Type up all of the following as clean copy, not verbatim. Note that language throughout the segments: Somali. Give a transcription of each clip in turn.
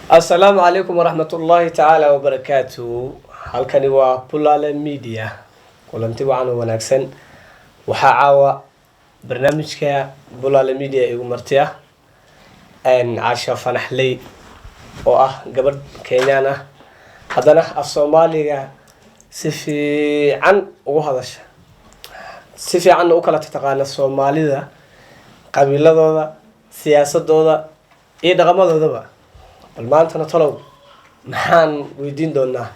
Asalaamu calaykum waraxmat ullaahi tacaala wabarakaatu. Halkani waa Bulaale Media. Kulanti wacan oo wanaagsan. Waxaa caawa barnaamijka Bulaale Media igu marti ah Caasha Fanaxley, oo ah gabadh Kenyaan ah, haddana af Soomaaliga si fiican ugu hadasha, si fiicanna u kala taqaana Soomaalida, qabiiladooda, siyaasadooda iyo dhaqamadoodaba. Bal maantana tolow maxaan weydiin doonaa?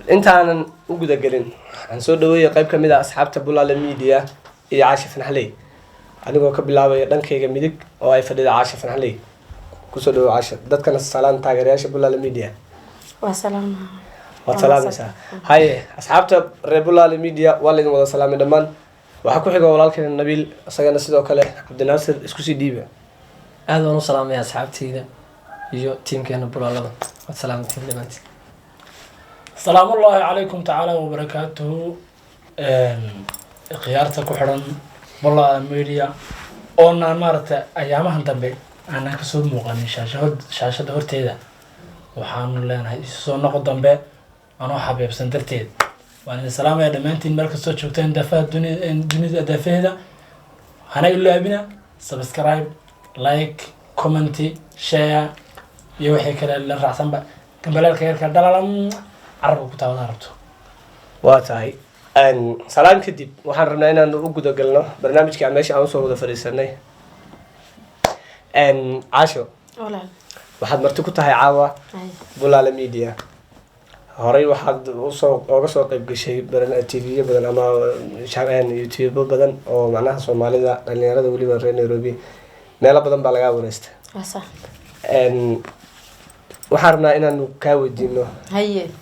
Intaanan u gudagelin, waxaan soo dhaweeyay qayb kamid ah asxaabta Bulaale Media iyo Caasha Fanaxley, anigoo ka bilaabaya dhankayga midig oo ay fadhida Caasha Fanaxley. Kusoo dhawo Caasha, dadkana salaan, taageerayaasha Bulaale Media. Waa salaama. Waad salaamaysaa. Haye, asxaabta reer Bulaale Media, waa laydin wada salaamay dhammaan. Waxaa ku xiga walaalkeena Nabiil, isagana sidoo kale Cabdinaasir isku sii dhiiba. Aad baan u salaamaya asxaabteyda iyo tiimkeena Bulaalada. Waad salaamantiin dhammaantiin. Salaamullaahi calaykum tacaala wabarakaatuhu. Khiyaarta ku xidhan Bulaala Media, oonaan maaragtay ayaamahan dambe aanan kasoo muuqanin shaashada horteeda, waxaanu leenahay isu soo noqo dambe anoo xabeebsan darteed. Waan idin salaamaya dhammaantiin meel kastoo joogteen daafaha dunida daafaheeda. Hana ilaabina subscribe, like, comment, share iyo wixii kale la raacsanba, gambaleelka yarka dhalalam carabka ku taawada rabto. Waa tahay. Salaan kadib, waxaan rabnaa inaan u gudagalno barnaamijka meesha aan usoo wada fadhiisanay. Caasho, Walaal. waxaad marti ku tahay caawa Hay. Bulaale Media. Horey waxaad usoo oga soo qayb gashay TV badan ama YouTube badan oo macnaha Soomaalida, dhalinyarada, weliba reer Nairobi, meelo badan baa lagaa wareystay. Waa sax. Waxaan rabnaa inaanu kaa weydiino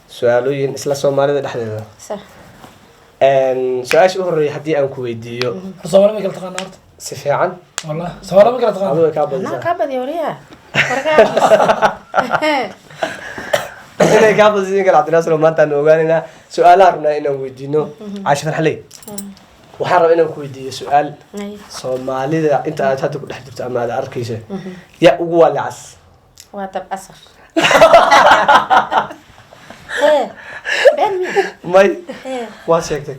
su-aalooyin isla Soomaalida dhexdeeda. Sax. Su-aasha u horreeya haddii aan ku weydiiyo. Hor Soomaali ma kala taqaana horta? Si fiican. Wallah, Soomaali ma kala taqaana? Adigo kaa Anaa badisaa. kaa badiya wariyaha warkaa. Inay kaa badisiin kale, Cabdinaasir, oo maanta aanu ogaanaynaa. Su-aalaha rabnaa inaan weydiino Caasha Farxaley, waxaan rabaa inaan ku weydiiyo su-aal. Soomaalida inta aad hadda ku dhex jirto ama aad arkayso, yaa ugu waalicas? Waa dab casar. Hee, been miya? May. Hee. Waad sheegtay.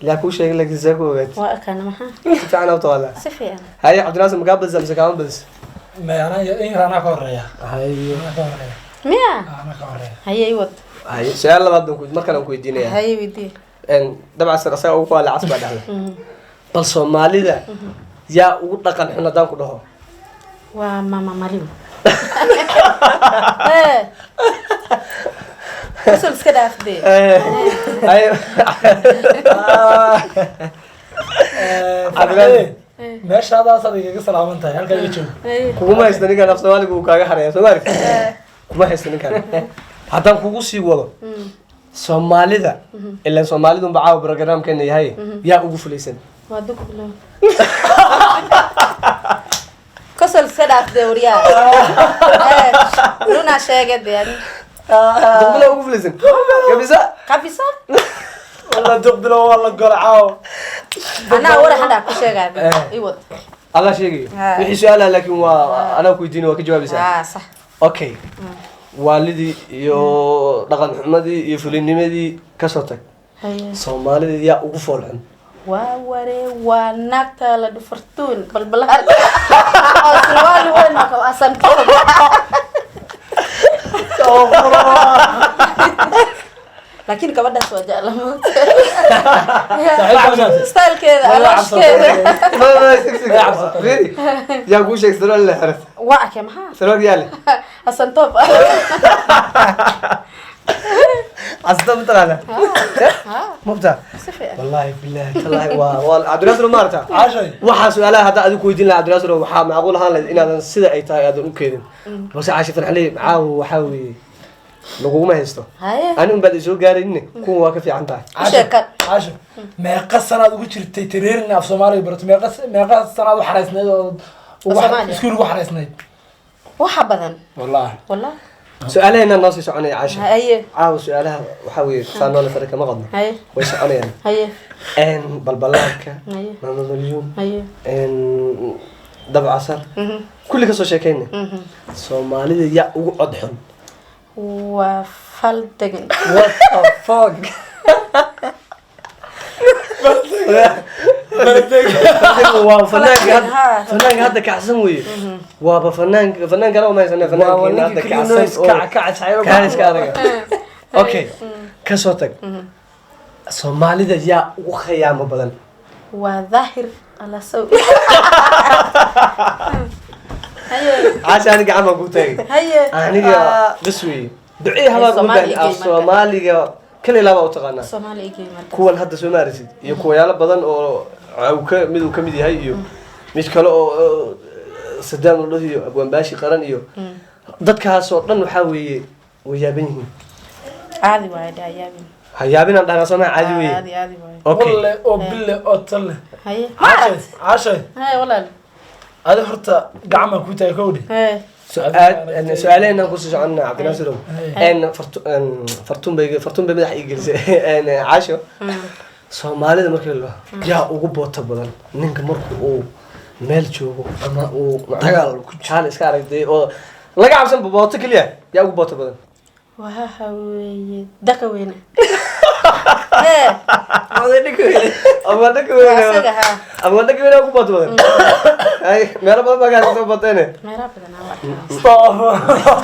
Yaa kuu sheegay? Laakiin see ku ogaatay? Waa arkaana maxaa. Si fiican u taqaanaa. Si fiican. Haye Cabdinaasir, makaa badisa mise kaama badisa? May, anaa in yar, anaa ka horeeya. Haye. Anaa ka horeeya. Miya? Anaa ka horeeya. Haye, i wad. Haye, su-aal labaad baan ku markaan aan ku weydiinaya. Haye, weydii. Dabcasar asaga ugu waalicas baa dhahda. Bal Soomaalida yaa ugu dhaqan xun haddaan ku dhaho? Waa Mama Marim. Hee, usul iska dhaafdee. Haye. Farxade, meeshaadaas igaga salaaman tahay, halkaa iga joog. Kuguma haysto ninkan, af Soomaaliga uu kaaga haraya. Soomaali kuma haysto ninkan. Haddaan kugu sii wado, Soomaalida, ilaan Soomaalidunba caawa programkeena yahay, yaa ugu fulaysan? Waa duglo. Kosol iska dhaafdee waryaa. Runaa sheege dee ani. Duqbila ugu fulaysan kabisa. Kabisa. Walla Duqbilo waa la gola caawa. Anaa war hadhaa ku sheegaa. I wad. Allah sheegayo. Ha. Wixii su-aalaha laakiin waa anaa ku weydiin, waa ka jawaabaysaa. Haa, sax. Okay, waalidii iyo dhaqan xumadii iyo fulinimadii kasoo tag. Soomaalida yaa ugu fool xun? Waa waree, waa naagta la dhufartuun balbalaar oo surwaal weyn oo qabo asan toob. Laakiin gabadhaas waa jecla moogta, stylekeeda, alooskeeda. Fiiri, yaa kuu sheeg sarwaal la xirat? Waa arkay maxaa. Sarwaal yaa leh? Hasan toob. Casita mataqaana mabta? Si fiican. Wallahi billahi tallahi, waa Cabdinaasir, ma aragtaa? Caashay. Waxaa su-aalaha haddaa adigu weydiin lahaa, Cabdinaasir, waxaa macquul ahaan lahayd inaadan sida ay tahay aadan u keenin, balse Caasha Farxaley caawa waxaa weeye laguguma haysto. Ani un baad isoo gaaraynin, kuwa waa ka fiican tahay. U sheeka. Caasho, meeqa sanaad ugu jirtay tareerin af Soomaaliga barato? Meeqa sanaad u xaraysnayd oo Soomaaliya? Iskuul ugu xaraysnayd? Waxa badan. Wallahi. Wallah. Su-aalaheena noo sii soconaya, Caasha. Caawa su-aalaha waxaa weeye saa noole fari kama qadno. Way soconayaan. Balbalaarka, Maama Malyuun. Dabcasar, kulli kasoo sheekayna. Soomaalida yaa ugu cod xun? Waa fal degan. What the fuck? Waa fanaanka hadda, Ha. fanaanka hadda kacsan weye. Waaba fanaanka, fanaanka kale uma haysane, Waa fanaankeena ninka hadda keliya kacsan noise oo kac kac jacayl. kaaliska adaga. Okay, kasoo tag. Soomaalida yaa ugu khayaamo badan? Waa Daahir Alasow. Haye. Caasha, aniga gacan baan kuu taagay. Haye. Aniga bas weye, ducii habaan uga Soomaali baahan. igey Af marka. Soomaaliga kale laabaa u taqaanaa. Soomaali igey marka. Kuwan hadda soo maarisid iyo kuwayaalo badan oo cawka mid uu kamid yahay iyo mid kale oo Sadaam la dhaho iyo Abwaanbaashi Qaran iyo dadkaas oo dhan, waxaa weeye way yaaban yihiin. Caadi waaye, dhayaabin. Ha yaabinaan dhahnaa, soomaa? Caadi weeye. Caadi, caadi waaye. Okay. Walle oo bille oo talle. Haye, ma Caashay, aragt. Caashay. Haye walaal. Adi horta gacan baan kuu taagay, kowdhi. Haye. Su-aal, su-aalaheenaan kusii soconnaa. Cabdinaasirow, Fartuun bay madaxa ii gelisay. Caasho, Soomaalida markii la yaa ugu boota badan, ninka marku uu meel joogo ama uu Dagaal ku jiro. Xaal iska aragtay oo laga cabsan booto keliya, yaa ugu boota badan? Waxa weeye daka weyne. Hee. Ama dhanka weyne. Asaga ha. Ama dhanka weyne ugu boota badan. Ay, meelo badan baa kaa soo boteene. Meelo badan aan arkaa.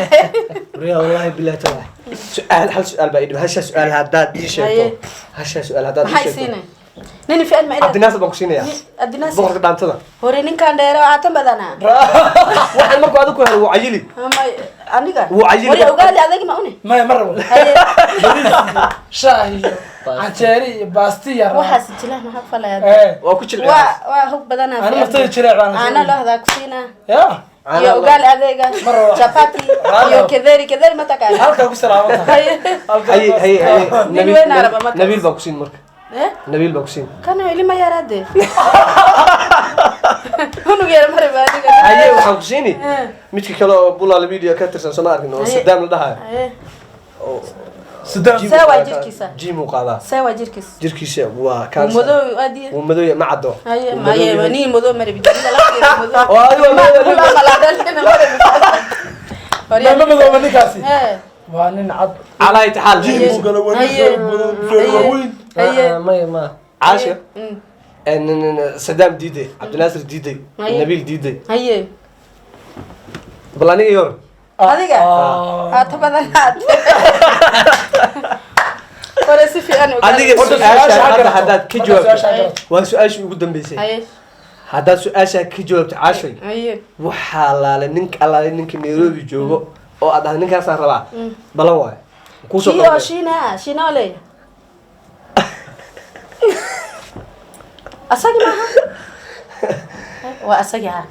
Riyaa, wallahi billahi taala, su-aal, hal su-aal baa ii dhib. Hasha su-aal haddaad ii sheegto, Haye. hasha su-aal haddaad ii Maxay sheegto, siinay nin fiican ma ila? Cabdinaasir baan ku siinayaa. Cabdinaasir. Boqorka dhaantada. Hore ninkan dheere oo aatan badanaa. Waxaan markuu adigu ku helo, wuu cayili. Ama aniga. Wuu cayili. Hore ugaali adag ma une. Maya, ma rabo. Haye. Bariis iyo shaah iyo canjeeri iyo baasti iyo Waxaas jilaa maxaa falaya? Eh. Waa ku jilciya. Waa hog badanaa. Ani naftayda jireec baan. Ana lohdaa ku siinaa. Ya. Iyo ugaali adeega. Ma rabo. Chapati iyo kederi, kederi ma taqaan? Halkaa ku salaaman tahay. Haye. Halkaa Haye, haye, haye. Nin Nabiil. weyn araba markaas. Nabiil baa ku siin marka. Eh. Nabiil baa ku siin. Kana ilma yaraade unug yara maraba adiga. Haye, waxaan ku siini Eh. midka kale oo Bulaala Media ka tirsan, soo ma arkin, oo Haye. Sadaam la dhahayo. Haye. Oo Sadaam. gym See waa uu qaadaa. jirkiisa? Gym uu qaadaa. See waa jirkiis? Jirkiisa waa Wuu kaansa. madow aad iyo Wuu madow yahay, ma caddo. Haye. Wuu madow maye yahay. nin madow marabi, aniga lafteeda madow. Oo adigu waa madow. Ma malaadhalina marabi. Ma madooba ninkaasi. Hee. Waa nin cad. Calaa itaxaal. Jiim gala, waa nin Haye. xoog badan, feer waaweyn. Haye. Maya, ma. Caasha. Mm. Sadaam diiday, Cabdinaasir diiday, Haye. Nabiil diiday. Haye. Bal aniga yor. Adiga haata badan aad hore si fiican ugaali. Adiga Horta su-aasha su-aasha ha hadda garato. haddaad ka Horta jawaabto, su-aasha ha garato. waa su-aashii ugu dambeysay. Haye. Haddaad su-aasha ka jawaabto, Caashay, Haye. waxaa laale ninka allaale ninka Nairobi joogo oo aad dhahdo ninkaasaan rabaa, balan waayo kuusoo kii oo qabanaya. Shiina, Shiina oo leeyahay asagi maaha, waa asagi ha.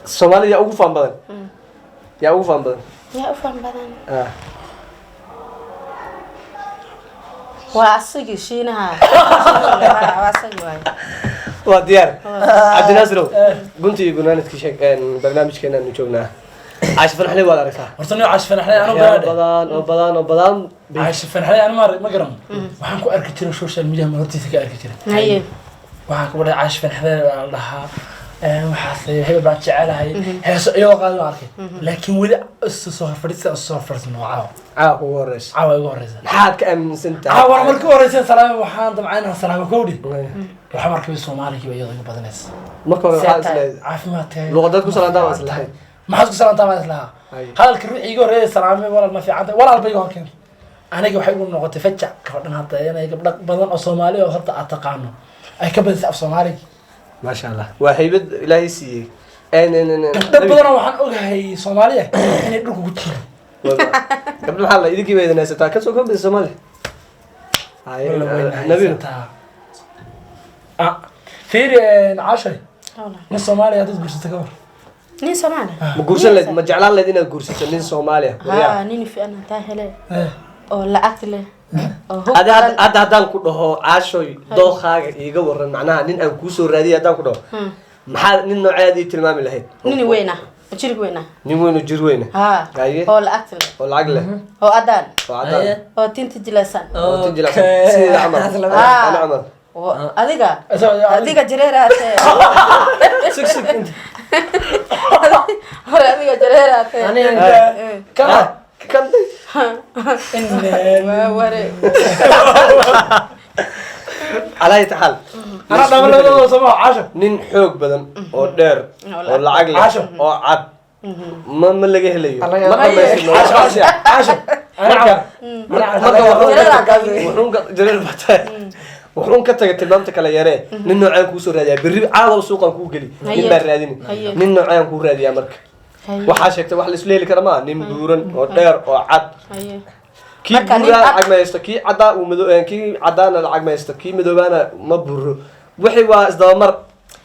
Soomaalida yaa ugu faan badan? Yaa ugu faan badan? Yaa u faan badan? Ah. Waa asagi Shiinaha, waa asagi waaye. Waa diyaar. Cabdinaasirow, gunti iyo gunaanadkii sheeg barnaamijkeena aanu joognaa. Caasha Fanaxley waad aragtaa? Horta nin Caasha Fanaxley anu waxyaabo gaadhe. badan oo badan oo badan Caasha Fanaxley anu ma garan. Waxaan ku arki jiray social media, ma hortiisa ka arki jiray. Haye. Waxaan ku dhahay Caasha Fanaxley baa la dhahaa. Waxaas hebel baan jecelahay, heeso iyadoo qaadi baan arkay, laakiin weli isu soo horfadhiisa, isu soo horfadhisan waa caawa. Caawa kugu horeysa. Caawa igu horeysa. Maxaad ka aaminsan tahay? Caawa markii horeysa salaame, waxaan damcay inaan salaamo, kowdhi. Waxaa markii Soomaaligii iyadoo iga badanaysa. Marka hore waxaa Seetahay. isleedahay Caafimaadkaaga. Luqadaad ku salaantaa waa islahayd. Maxaad ku salaantaa baan islahaa. Haye. Hadalka ruuxii iga horreeyay salaamay, walaal ma fiican tahay, walaal bay iga hor keentay. Aniga waxay igu noqotay fajac gabadhan hadda inay gabdho badan oo Soomaali oo hadda aad taqaano ay ka badisay af Soomaaliga. Maasha Allah, waa haybad Ilaahay siiyey. Gabdho badanoo waxaan ogahay Soomaaliya inay dhulka ku jirin. Gabdho maxaa la idinkii baa idin haysataa kasoo kobisa Soomaaliya. Haye. Walla wayna Nabiil. haysataa. Ah, fiiri, Cashay, nin Soomaaliya haddaad guursato ka war? Nin Soomaali. Ma guursan lahayd, ma jeclaan lahayd inaad guursato nin Soomaaliya? Ha, nin fiican hataa hele oo lacag leh oo hog Adi badan. Hadda haddaan ku dhaho, Caashoy, dookaaga iiga waran, macnaha nin aan kuusoo raadiyay haddaan ku dhaho, maxaa nin nooceed ii tilmaami lahayd? Nin weyn ah oo jirig weyn ah. Nin weyn oo jir weyna. Ha. Haye. Oo lacag leh. Oo lacag leh. Oo cadaan. Oo cadaan. Oo tinta jilaysan. Oo tin jilicsan sideeda camal. Ah. Ana camal. Oo, adiga adiga jareeraatee. Sug sug inta. Hore adiga jareeraatee. Aniga Kana kan. Waa ware. Calaa ayati xaal. Anaa dhama labadooda sama Caasho. Nin xoog badan oo dheer oo lacag leh Caasho. oo cad ma laga helayo. Allaga- Ma dhamaystirno. Caasho, Caasho, Caasho. Marka wuxuun ka jareer baa tahay, wuxuun ka tagay tilmaamta kale yaree. Nin noocaan kuusoo raadiyaa berri caadaba suuqaan kuu geli, nin baa raadini. Haye. Nin noocaan kuu raadiyaa marka waxaa sheegtay wax la isla heli kara maa, nin buuran oo dheer oo cad. Haye. Kii Marka nin buuraa cad- lacag ma haysto, kii caddaa uu mado, kii caddaana lacag ma haysto, kii madoobaana ma buuro. Wixii waa isdabamar.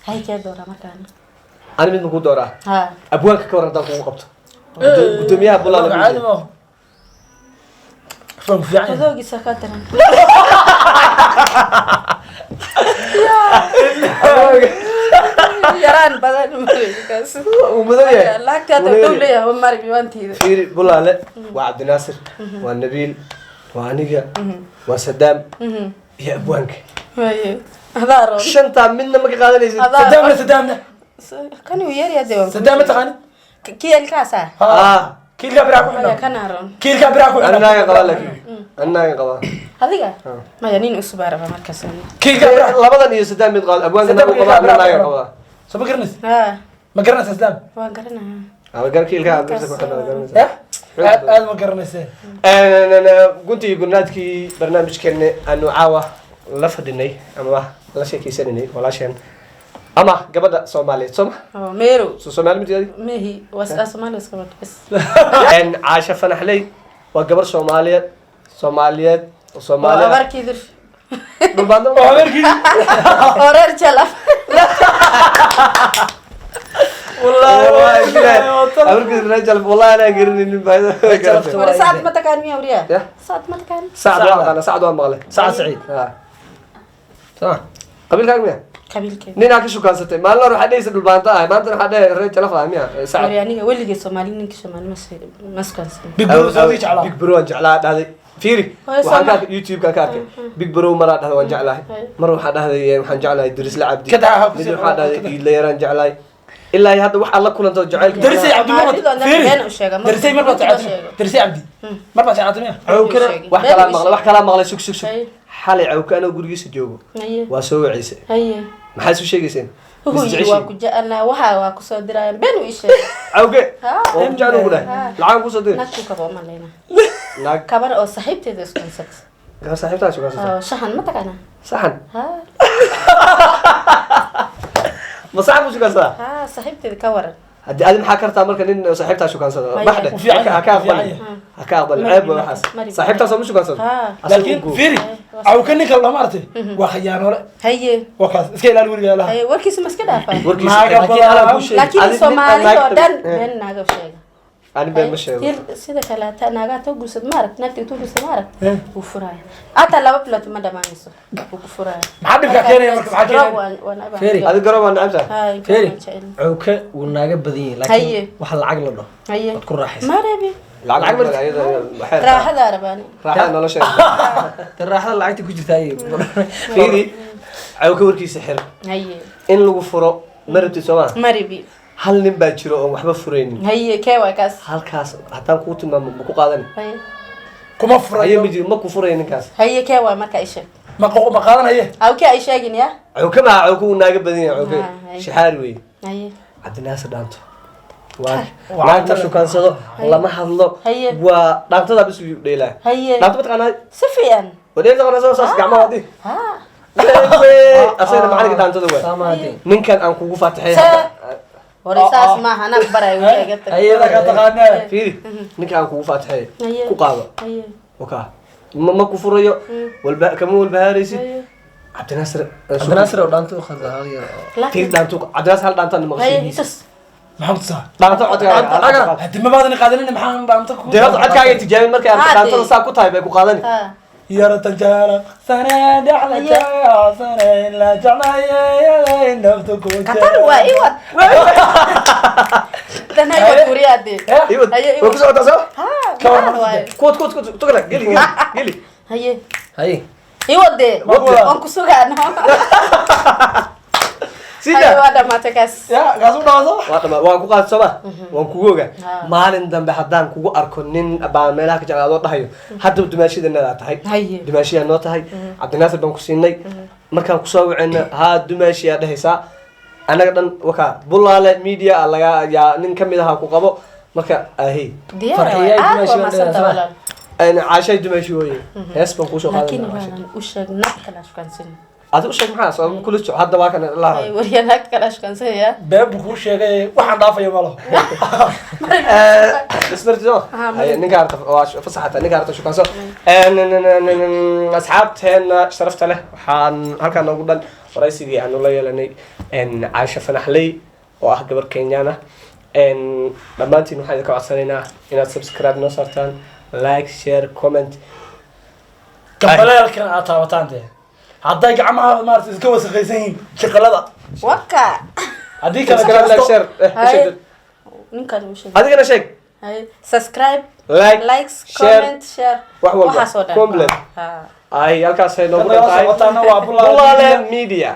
Hay, kee doora markaan? Ani mid ma kuu dooraa? Ha. Abwaanka ka waran haddaan kugu qabto gudoomiyaha Bulaala caadi Media? ma faham fiican yahay. Madoogiisa ka daran. Yaraan badan markaas. Uu madow yahay. Lacagta hadda Uu madow dhow yahay. leeyahay mari biwaantiida. Fiiri, Bulaale waa Cabdinaasir, waa Nabiil, waa aniga, waa Sadaam iyo abwaanka. Haye, adaa roon. Shantaa midna ma ka qaadanaysid. Adaa- Sadaamna, Sadaamna. Kan uu yeeryaa dee waan. Sadaam ma taqaanid? Kii ilkaasa. Ah. Kiilkaa biraa ku Maya, xidhan. kana roon. Kiilkaa biraa ku xidhan. Anaaga qabaa, laakiin anaaga qabaa. Adiga maya, nin cusub baa rabaa markaas. Kiilkaa biraa. Labadan iyo Sadaam mid qaad. Abwaanka Sadaam nagu qabaa, kiilkaa biraa ku anaaga xidhan. qabaa. Soo ma garanaysid? Ha. Ma garanaysaa Sadaam? Waan garanayaa. Ama garka ilkaha birta ku xidhan garanaysaa. Ya, aad aad ma garanaysee. Guntii gurnaadkii barnaamijkeena aanu caawa la fadhinay ama la sheekeysanaynay walaasheen ama gabadha Soomaaliyeed, sooma? Oo meerow. Soo Soomaali mid adiga? Mehi waa Soomaali iska wad bas. Caasha Fanaxley waa gabar Soomaaliyeed, Soomaaliyeed oo Oo Soomaali ah. abarkiidir. Dhulbaadna Oo habeerkii. Oo reer Jalaf. Wallahi billahi, abarkiis rajal, wallahi anaa garanaynin baa. Jalafta. War saad ma taqaan miya wariya? Yah. Saad ma taqaan? Sacad waa aqaana, Sacad waa maqlay. Sacad Saciid. Ha. Soo qabiilkaaga miya? Qabiilkeeda. Ninaa ka shukaansatay maalin hore waxaa dhehaysa dhulbaanta ah, maantana waxaa dhehe reer Jalaf ah miya Sacad? Wari aniga weligay Soomaali, ninka Soomaali maskansan. Big Bro soo jeclaa. Big Bro waan jeclaa dhahday. Fiiri, Hooyo. waxaan ka Soomaa. arkay YouTube-kaan ka arkay Big Bro maraa dhahday waan jeclahay, mar waxaa dhahday waxaan jeclahay Dirisla Cabdi, Ka daa, ha ku mid sii- waxaa dhahday Iidla Yaraan jeclahay. Ilaa iyo hadda waxaad la kulanto jacaylka. Darisay Cabdi mar Soomaalida oo dhan fiiri. been u sheega, ma- Darisay mar baad ma jeclaatay. sheego. Darisay Cabdi mar baad jeclaatay miya? Cawkana sheegay. wax Been kalaa u maqlay, wax sheegay. kalaa maqlay. Sug sug sug. Haye. Xalay Cawka anoo gurigiisa joogo Haye. waa soo waceysay. Haye. Maxaa isu sheegayseen? Wuxuu yidhi waa ku jecelnahay, waxaa waa kusoo dirayaan, been uu ii sheegay. Cawke Ha. waa ku jecel ugu dhahay, Ha. lacag kusoo diri. Naagtuu kaba uma leynaa. Naag? Kabar oo saaxiibteeda iskunsat. Gabar saaxiibtaa shukansata? Oo shahan ma taqaanaa? Saxan? Ha. Ma saxan ku shukaansadaa? Ha, saaxiibteeda ka waran. Haddii adi maxaa kartaa marka nin saaxiibtaa shukansada? Maya. Baxdhe. Wuu fiican Marka ha ka yahay, wuu aqbalin, fiican. ha ka aqbalin. Mari Ceeb waa marka, waxaas. mari. Saaxiibtaas oo ma shukansado. Ha. Asaga Laakiin u guur. fiiri, Cawka ninka lama artay waa khiyaanoole. Haye. Waa kaas, iska ilaali weligaa laha. Haye, warkiisa ma iska dhaafaa? Warkiisa Naaga laakiin badan. anaa kuu sheegay. Laakiin Adi nin aan Soomaalida oo naagta- dhan been naaga u sheega. Ani been ma sheego. Sida kale hataa naagaa too guursad ma arag, naagta too guursad ma arag, Eh. wuu furaya hataa 2 bilood ma dhamaanayso, wuu ku furaya. Maxaa dhibkaa keenaya marka? Maxaa keenaya? Garoob waan abaa. Feri. Adi garoob waa nacabtaa. Hay, Feri. garoob waan jecel. Cawke wuu naaga badan yahay, Haye. laakiin waxa lacag la dhaho Haye. waad ku raaxaysa. Ma rabi. Lacag Lacag ma ayada waxay rabtaa. Raaxadaa rabaani. Raaxada nolosheeda. Dee raaxada lacagta ku jirta ayay. Fiiri, Cawka warkiisa xir. Haye. In lagu furo ma rabtid, soo maa? Ma rabi. Hal nin baa jiro oon waxba furaynin. Haye, kee waay kaas? Halkaas haddaan kuu tilmaamo ma ku qaadani? Haye. Kuma Haye, furayo. ma jiro, ma ku furayo ninkaas. Haye, kee waay marka ishe? Ma qaadanhaye. Awkee ay sheegin ya. Cawke maha, Cawke wuu naaga badan yahay Cawke. Ah, haye. Shaxaar weeye. Haye. Cabdinaasir dhaanto waa Waa naagta cabdina- shukaansado lama hadlo. Haye. Waa dhaantadaa bis dheelaa. Haye. Dhaanto mataqaanaa? Si fiican. Waa dheel taqaanaa, soo saas gacmaha wadi. Ha. Asagana macalinka dhaantada waay. Saamaadee. Ninkan aan kugu faatixay. Sa- hore saas maaha, anaa baraya weligaa tag. Haye. Iyada ka taqaanaa. Fiiri, ninkan aan kugu faatixay Haye. ku qaado. Haye. Wakaa ma ku furayo, walba kama walbahaaraysid. Haye. Cabdinaasir. Cabdinaasir oo dhaanta u khada hal yar oo Fiiri, laakiin dhaanto Cabdinaasir hal dhaantaan haye maqashay. itus. Maxaa ku tusaa? Dhaanto codkaaga. Haddii ma baadan qaadanina, maxaan dhaanta ku Dee horta codkaaga tijaabin markay arko Haa, dhaantada dee. saa ku tahay bay ku qaadani. Ha. Yarata jara sana dhaxla sana la jeclaayay naftu ku Qatar waa iwad tan hay kuriyaade. Iwad. Haye, Way ku socotaa soo. Ha. Ka waran Qatar waaye. Kuwad kuwad kuwad tukala geli geli geli. Haye. Haye. Iwadee. Wade. Waan ku sugaano. Sida Waa dhamaatay kaas. Ya kaas u dhawaaso. Waa dhama, waan ku qaad sooma, waan kugu ogaa. Ha. Maalin dambe haddaan kugu arko nin baa meelaha ka jecel adoo dhahayo, haddaba dumaashidanadaa tahay. Haye. Dumaashiyaa noo tahay, Cabdinaasir baan ku siinay. Markaan kusoo wacayna, haa, dumaashiyaa dhehaysaa. Annaga dhan wakaa Bulaale Media aa laga yaa nin kamid ahaa ku qabo marka ahi. Diyaar Farxiyaa. waay. Aad waa Dumaashiga mahadsantahay, dheer. walaal. Caashay dumaashi wooye, hees baan kuusoo Laakiin qaadanaa. waanan u sheeg, naag kale shukaansan. Adi u sheeg, maxaa soo kula soco hadda, waa kana la. Ay, wariya, naag kale shukaansanaya. Been buu kuu sheegay, waxaan dhaafaya malo. Ismartido. Ah, Haye, ninka harta waa fasaxata, ninka harta shukaanso. Asxaabteena sharafta leh, waxaan halkaan noogu dhan waraysigii aanu la yeelanay Caasha Fanaxley oo ah gabar Kenyaan ah. Dhammaantiin waxaan idinka codsanaynaa inaad subscribe noo saartaan, like, share, comment. Gambaleelkan aad taabataan dee, hadday gacmaha maarata iska wasaqaysan yihiin shaqalada. Waka. Haddii kale Subscribe, like, share. U Haye. sheeg. Ninkaan u sheeg. Adigana sheeg. Haye. Subscribe, like, likes, share, comment, share. wax walba. Waxaas oo dhan. Complete. Ha. Ay halkaasay noogu dhan nagala tahay. socotaana waa Bulaale Bulaale Media.